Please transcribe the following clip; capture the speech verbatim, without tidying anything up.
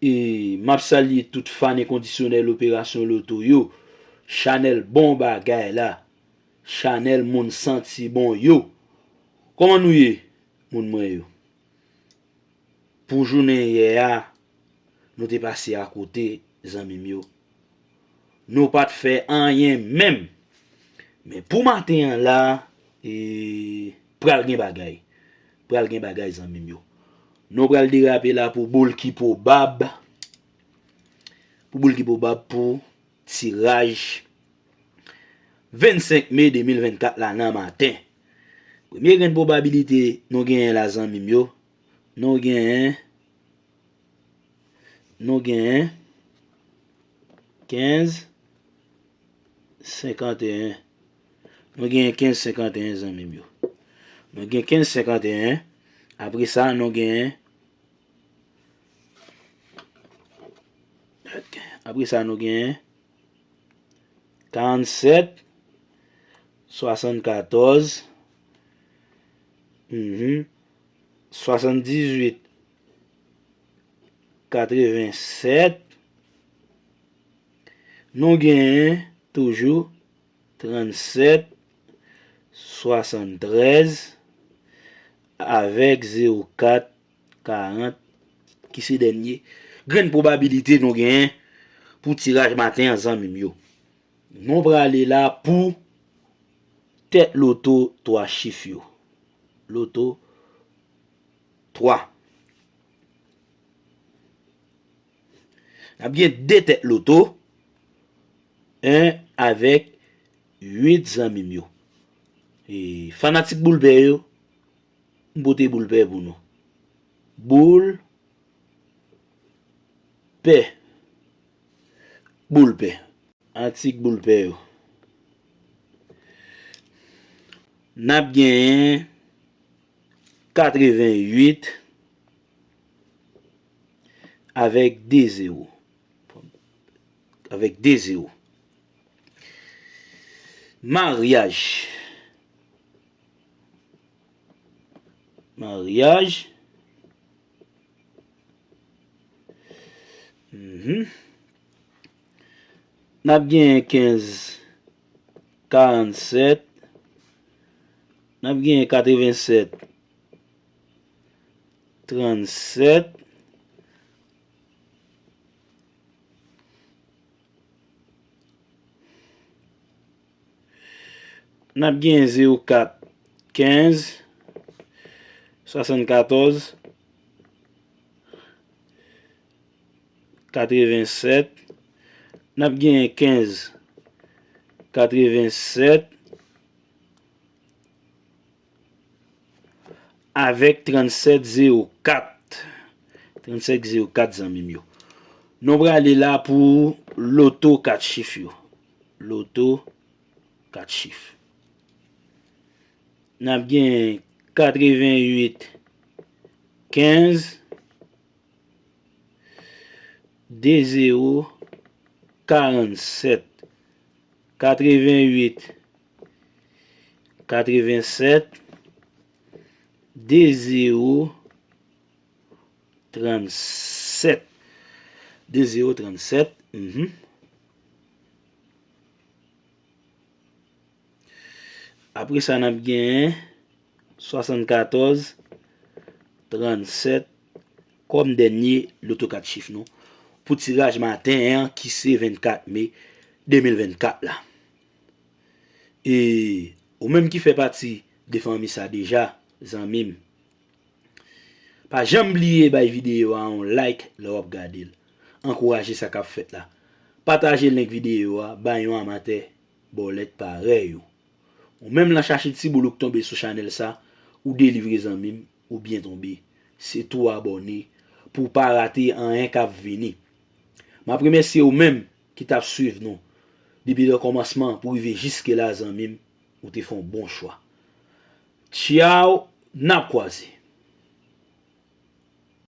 E m ap salye tout fan enkondisyonèl Operasyon Loto yo, chanèl bon bagay la, chanèl moun santi bon yo. Kòman nou ye, moun mwen yo? Pou jounen yè a, nou te pase akote, zanmi m yo. Nou pa t fè anyen menm. Men pou maten an la, e, pral gen bagay. Pral gen bagay, zanmi m yo. Nou pral derape la pou boul ki pwobab. Pou boul ki pwobab pou tiraj vennsenk me de mil vennkat la nan maten. Premye grenn pwobabilite nou genyen la, zanmi m yo, nou genyen, nou genyen kenz senkanteyen. Nou genyen kenz senkanteyen, zanmi m yo. Nou gen kenz senkanteyen. Apre sa, nou genyen, apre sa, nou genyen karannsèt, swasannkatòz, mhm, swasanndizuit, katrevensèt. Nou genyen toujou trannsèt, swasanntrèz, avèk zewo kat, karant, ki se dènye grenn pwobabilite nou genyen pou tiraj maten an, zanmi m yo. Nou prale la pou tèt loto twa chif yo. Loto twa. N ap gen de tèt loto, en avèk uit, zanmi m yo. E fanatik boul pè yo, m pote boul pè pou nou. Boul pè. Boul pè. Atik boul pè yo. N ap genyen katrevenn uit avèk de zewo. Avèk de zewo. Maryaj. Maryaj. Mhm. N ap genyen kenz karannsèt. N ap genyen katrevensèt trannsèt. N ap gen zewo kat kenz swasannkatòz katrevensèt. N ap gen kenz katrevensèt avèk trannsèt zewo kat. Trannsèt zewo kat, zanmi m yo. Nou prale la pou loto kat chif yo. Loto kat chif. N ap gen katrevenn uit kenz, de zewo karannsèt, katrevenn uit katrevensèt, de zewo trannsèt. De zewo trannsèt. Mhm. Apre sa, n ap genyen swasannkatòz trannsèt kòm dènye loto kat chif nou pou tiraj maten an ki se vennkat me de mil vennkat la. E ou menm ki fè pati de fanmi sa deja, zanmi m, pa janm bliye bay videyo a yon like lè w ap gade l. Ankouraje sa k ap fèt la. Pataje link videyo a bay yon amatè bòlèt parèy ou. Ou menm lan chache ti boul ou k tonbe sou chanèl sa, ou delivre zanmi m, ou byen tonbe. Se tou abòne pou w pa rate anyen k ap vini. M ap remèsye ou menm ki t ap swiv nou depi nan kòmansman pou rive jiske la, zanmi m, ou te fè yon bon chwa. Tchaw, n ap kwaze.